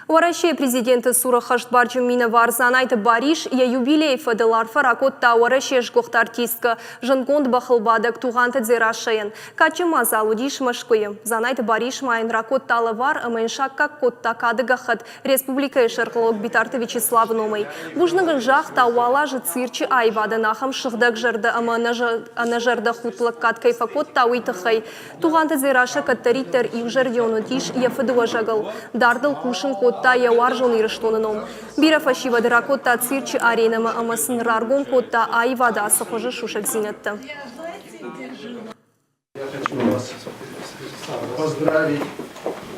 Уӕрӕсейы президенты цур ӕххӕстбарджын минӕвар Дзанайты Барис йӕ юбилейы фӕдыл арфӕ ракодта Уӕрӕсейы сгуыхт артисткӕ, зындгонд бӕхылбадӕг Тугъанты Дзерассӕйӕн. Кадджын мадзал уыдис Мӕскуыйы. Дзанайты Барис ма йын ракодта лӕвар ӕмӕ йын саккаг кодта кады гӕххӕтт республикӕйы сӕргълӕууӕг Битарты Вячеславы номӕй. Бузныг ын загъта, уал азы цирчы аивадӕн ахӕм сыгъдӕгзӕрдӕ ӕмӕ ӕнӕзӕрдӕхудт лӕггад кӕй фӕкодта, уый тыххӕй. Тугъанты Дзерассӕ кӕддӕриддӕр иузӕрдион уыдис йӕ фыдыуӕзӕгыл, дардыл хъусын кодта йӕ уарзон Ирыстоны ном. Бирӕ фӕсивӕды ракодта цирчы аренӕмӕ ӕмӕ сын раргом кодта аивады ацы хуызы сусӕгдзинӕдтӕ. Я хочу вас поздравить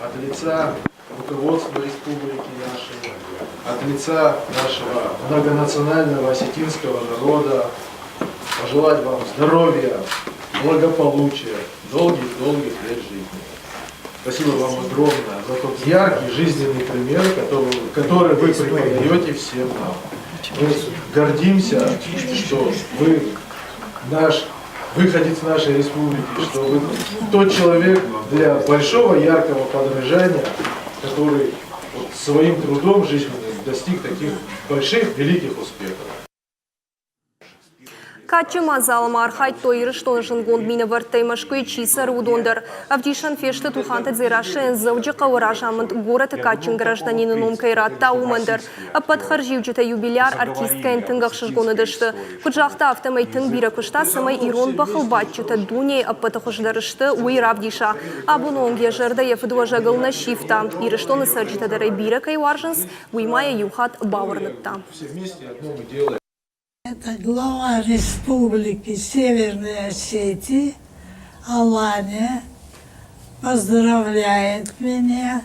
от лица руководства республики нашей, от лица нашего многонационального осетинского народа, пожелать вам здоровья, благополучия, долгих-долгих лет жизни. Спасибо вам огромное за тот яркий жизненный пример, который, который вы преподаете всем нам. Мы гордимся, что вы наш выходец нашей республики, что вы тот человек для большого яркого подражания, который вот своим трудом жизненным достиг таких больших, великих успехов. Кадджын мадзалы ма архайдтой Ирыстоны зындгонд минӕвӕрттӕй Мӕскуыйы чи цӕры, уыдон дӕр. Ӕвдисӕн фесты Туханты Дзерассӕйӕн Дзӕуджыхъӕуы разамынд горӕты кадджын гражданины ном кӕй радта, уымӕн дӕр. Ӕппӕт хӕрзиуджытӕ юбиляр артисткӕйӕн тынг ӕхсызгон уыдысты. Куыд загъта, афтӕмӕй тынг бирӕ куыста, цӕмӕй ирон бӕхылбадджытӕ дунейы ӕппӕты хуыздӕр сты, уый равдиса. Абоны онг йӕ зӕрдӕ йӕ фыдуӕзӕгыл нӕ сивта. Ирыстоны цӕрджытӕ дӕр ӕй бирӕ кӕй уарзынц, уый ма йӕ иу хатт бауырныдта. Это глава республики Северной Осетии Алания поздравляет меня.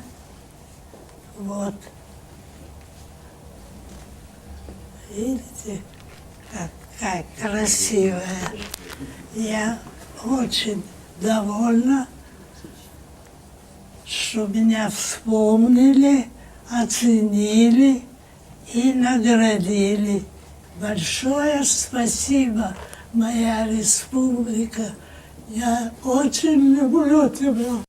Вот. Видите, какая красивая. Я очень довольна, что меня вспомнили, оценили и наградили. Большое спасибо, моя республика. Я очень люблю тебя.